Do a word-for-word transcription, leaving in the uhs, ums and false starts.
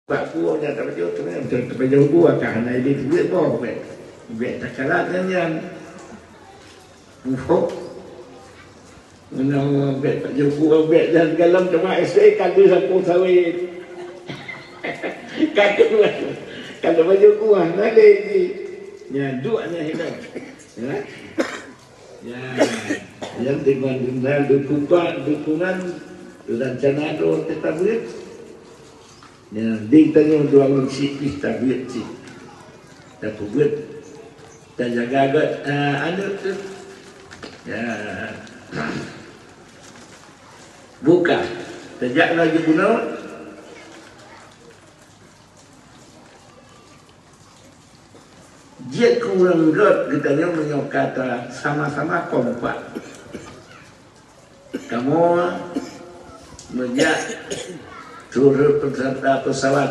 Bak kuah nyan tapajoh, tapajoh, tapajoh kuah ka hana ideh buet boh bèk. Bèk takarat nyan nyan. Muphom. Meunyoe bèk pajoh kuah bèk dan galom teuma S P ka deuh sapu sawét. Ka keudua. Ka tapajoh kuah, na lé jih. Nyan duek nyan hilang. Ya. Ya. Nyan deungon dukungan, dukungan rencana droe teutabeuet. Ya, di tanyoe dua ureueng sipih tabeuet cit. Tapeubuet, tajaga gét, ah, aneuk teuh. Ya. Buka. Tajak laju bunoe. Jeuet keu ureueng gét geutanyoe meunyoe ka ta sama-sama kompak. Kamoe meujak turot peusawat